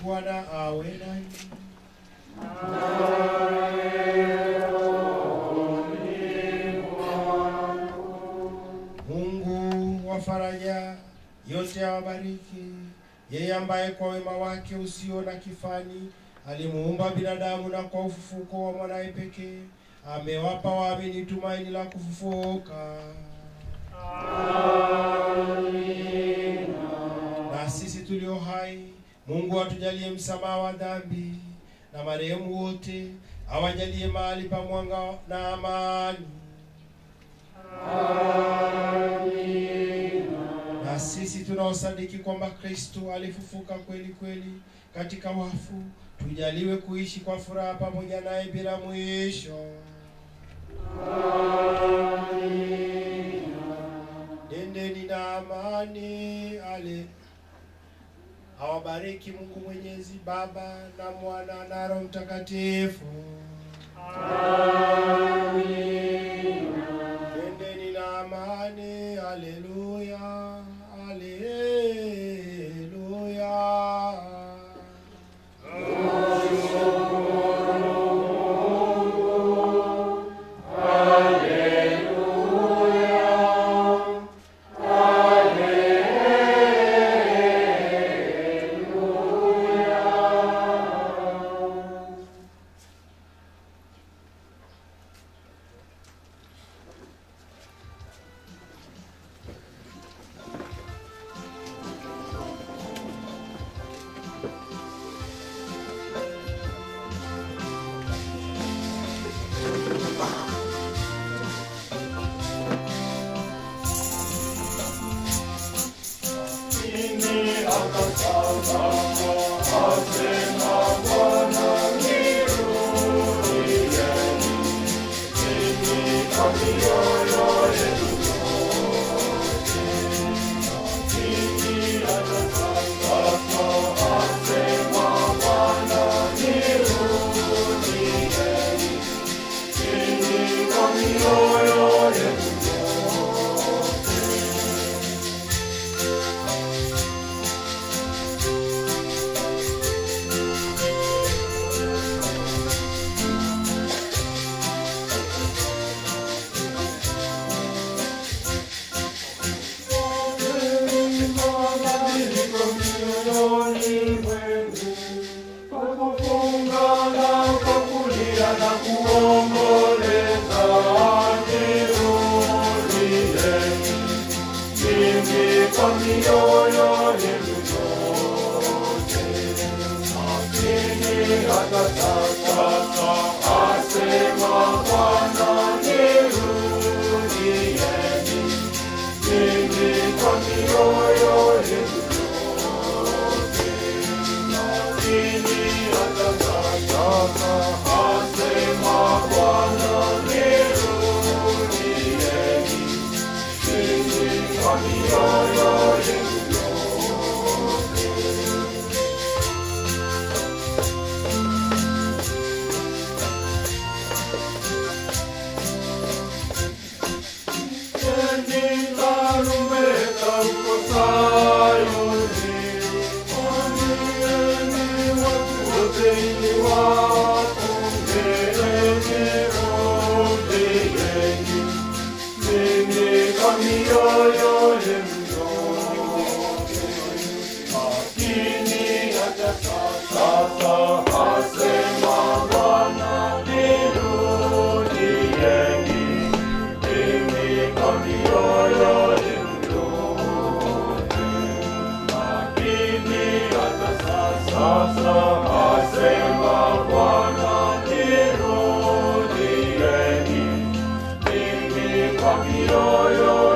Bwana awe nanyi. Mungu wa faraja yote awabariki, yeye ambaye kwa wema wake usio na kifani alimuumba binadamu, na kwa ufufuko wa mwanae pekee amewapa waamini tumaini la kufufuka. Amina. Na sisi tulio hai, Mungu atujalie msamaha wa dhambi, na marehemu wote awajalie mahali pa mwanga na amani. Amina. Na sisi tunaosadiki kwamba Kristo alifufuka kweli kweli katika wafu, tujaliwe kuishi kwa furaha pamoja naye bila mwisho. Amina. Nendeni na amani. Ale awabariki Mungu Mwenyezi, Baba na Mwana na Roho Mtakatifu. Amina. Nendeni na amani. Haleluya, haleluya. Asema Bwana, nirudieni, mimi kwa mioyo